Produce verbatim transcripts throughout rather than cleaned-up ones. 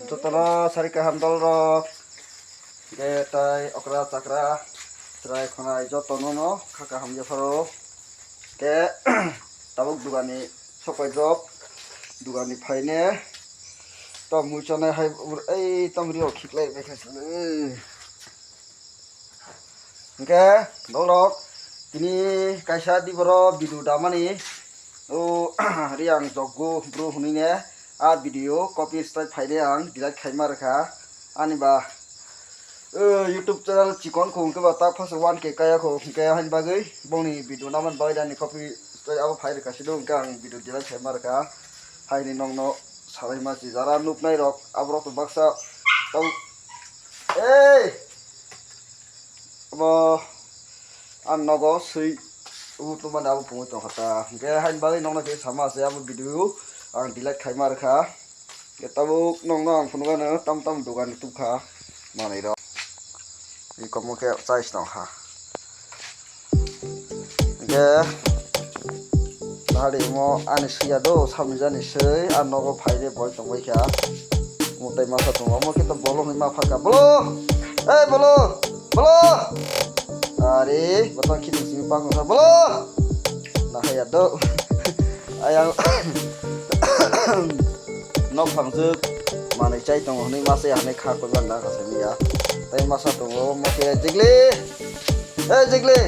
Jotono sari kaham dol rok. Hwnkhe tai okra chakra chwrai khwnai jotono no kha kaham yapharo. Hwnkhe tabuk dugani sopai drop dugani phaine tom mui chonai hai ur ei tom rio khiklai bai kha sini. Hwnkhe dolok tini kaisa diboro video damani o Riang Joggo bro hwnwi ne a video copy strike phaide ang delete khaima rwkha ani ba o YouTube channel chikon kho hwnkhe ba ta first one K kaya kho hwnkhe hain bagwi bongni video naman bagwi ani copy strike abo phai rwkha sido hwnkhe ang video delete khaima rwkha haini nongno salaima si jara nuknai rok aborok to baksa tau ei Abo ang nogo swi ubu tongmani abo pungwi tongkha ta. Hwnkhe haini bagwi nokno khe sama se abo video ang delete khaima rwkha. Hwnkhe tabuk nokno ang phunukgano tam tam dogan tubkha manwi rok. Ikomo khe chais tongkha. Hwnkhe Nahari imo ani suya do, samni jani swi, a nogo phai de boi tongbai kha. Mutai masa tongo, omo khe to bolo hwnwi ma phalka. Bolo! Ei bolo! Bolo! Are, botong khini simi pakong sa. Bolo! Nahaya do. Ayang nok phangswk manwi chai tongo hwnwi masa ya hwnwi kha koi banda ka simi ya. Tai masa tongo, omo khe jigli. Ei jigli.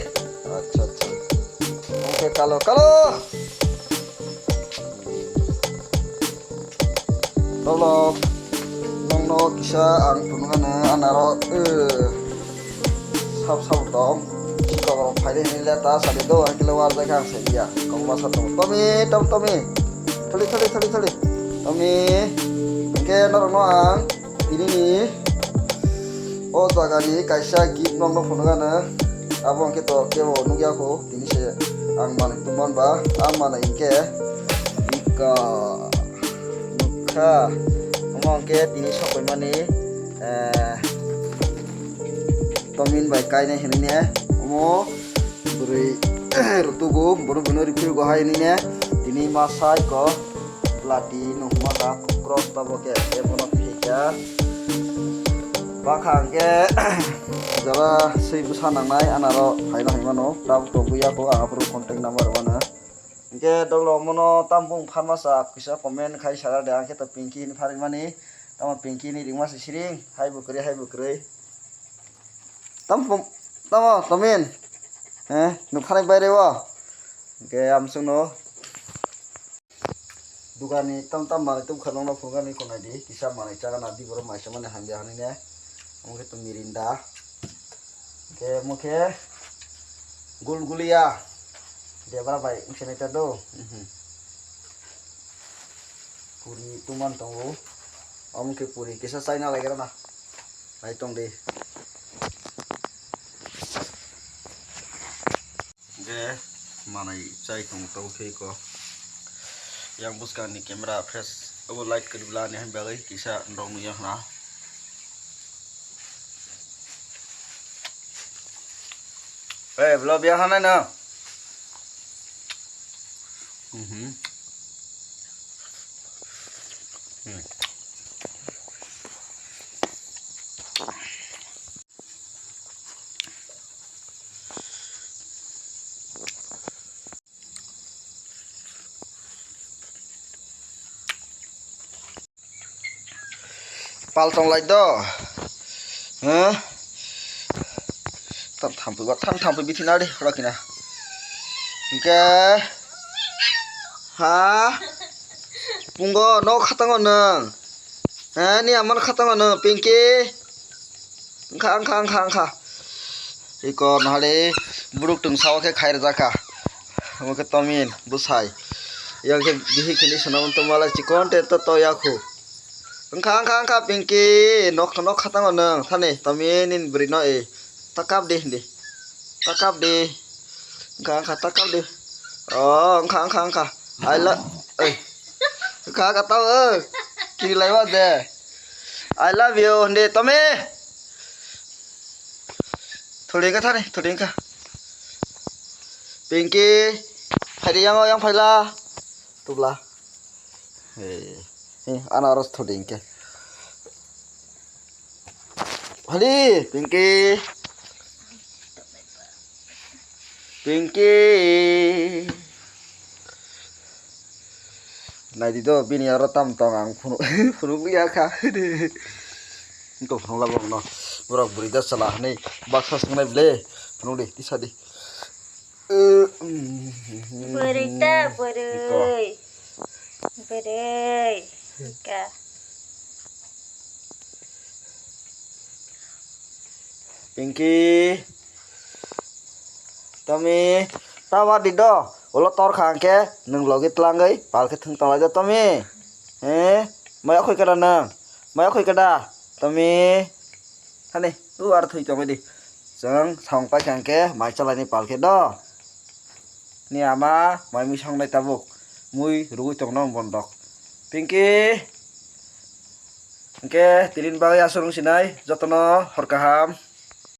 Acha acha. Omo khe kalo kalo. Tolok nongno kisa ang phunukgano anaro, eh, sap sap tong. Sikok rok phaide hinwi le ta sadi do, ang kile warjak ang saiya. Kok masa tong. Tomi, tom tomi. Thali thali thali thali. Tomi. Hwnkhe norokno ang tinini o jagani kaisa gift nokno phunukgano. Abo hwnkhe to kebo nukya kho. Tini se ang manwi tongman ba, a manwi hinkhe ika nukha. Omo hinkhe tini sokoimani, eh, tomin bai kainai hinwi ne. Omo bwrwi rwtugo, bwrwi bwino riphirugo hai hinwi ne. Tini ma sai ko. Lati nungma ka cross tabo khe ebono phika. Bakha hwnkhe jora swi bwsa nangnai anaro phaino hinmano tabuk tongwi ya kho ang aphuru contact number rwmano. Hwnkhe dolo mono tam bung pharmasa kisa comment khai sara de ang khe to Pinky hinwi pharmani tamo Pinky hinwi ringma se siring hai bo kwrwi hai bo kwrwi. Tam pom-, tamo tomin. Eh, nukhanai baire o. Hwnkhe amsongno. Dugani tam tam manwi tubkha nokno phunukgani khwnai di. Kisa manwi chagana di borok maisa mani hamya hwnwi ne. Omo khe to mirinda. Hwnkhe omo khe gulgulia. Debra bai wngse nai ta do. Mhm. Puri tuman tongo. Omo khe puri kisa chaina laigra na. Nai tong di. Je manai chai tong tong khe ko. Yang bwskang ni camera fresh. Obo light kwrwi bla ni bagwi kisa rong ya na. Eh, bla biya hanai na. Mhm. Hmm. Pal tong lai do. Huh? Tam thampui ba, tam thampui bithi nari, hora kina. Hingke. Ha? Pungo, no khatango nang. Ha, ni aman khatango nang, Pinky. Angkha, angkha, angkha, angkha. Iko nahale buruk tung sao khe khai rwjak kha. Omo khe tomin bwsai. Yang khe bihik hini swnam tong malai chikon te to to yakhu. Angkha, angkha, angkha, Pinky. Nok, nok khatango nang. Thani tomin nini bwrwi no e. Ta kap di, di. Ta kap di. Angkha, angkha, ta kap di. Oh, angkha, angkha, angkha. I love, eh. Angkha, angkha, tao, eh. Kiri lai wa de. I love you, hindi, Tommy. Thudi ka thani, thudi ka. Pinky, phaidi yang, yang phaila. Tubla. Eh, eh, anaros thudi ke. Hadi, Pinky. Pinky. Naidi do, bini aro tam tong ang phunuk, phunuk liya kha. Tong phunuk labo no. Borok bwrwi da chala hinwi baksa swngnai ble. Phunuk di, tisa di. Bwrwi ta, bwrwi. Bwrwi. Ka. Pinky. Tomi. Tawar di do. Ulo tor kha hwnkhe nwng logi twlangwi pal khe thwng tonglai do Tomi. He? Maya khoi kada nwng? Maya khoi kada? Tomi. Hani, u ar thwi tongwi di. Chwng samung paikha hwnkhe mai chalaini pal khe do. Ni ama mai mui songnai tabuk. Mui rugwi tongno bondok. Pinky. Hwnkhe tinin bagwi aswk wng sinai jotono hor kaham.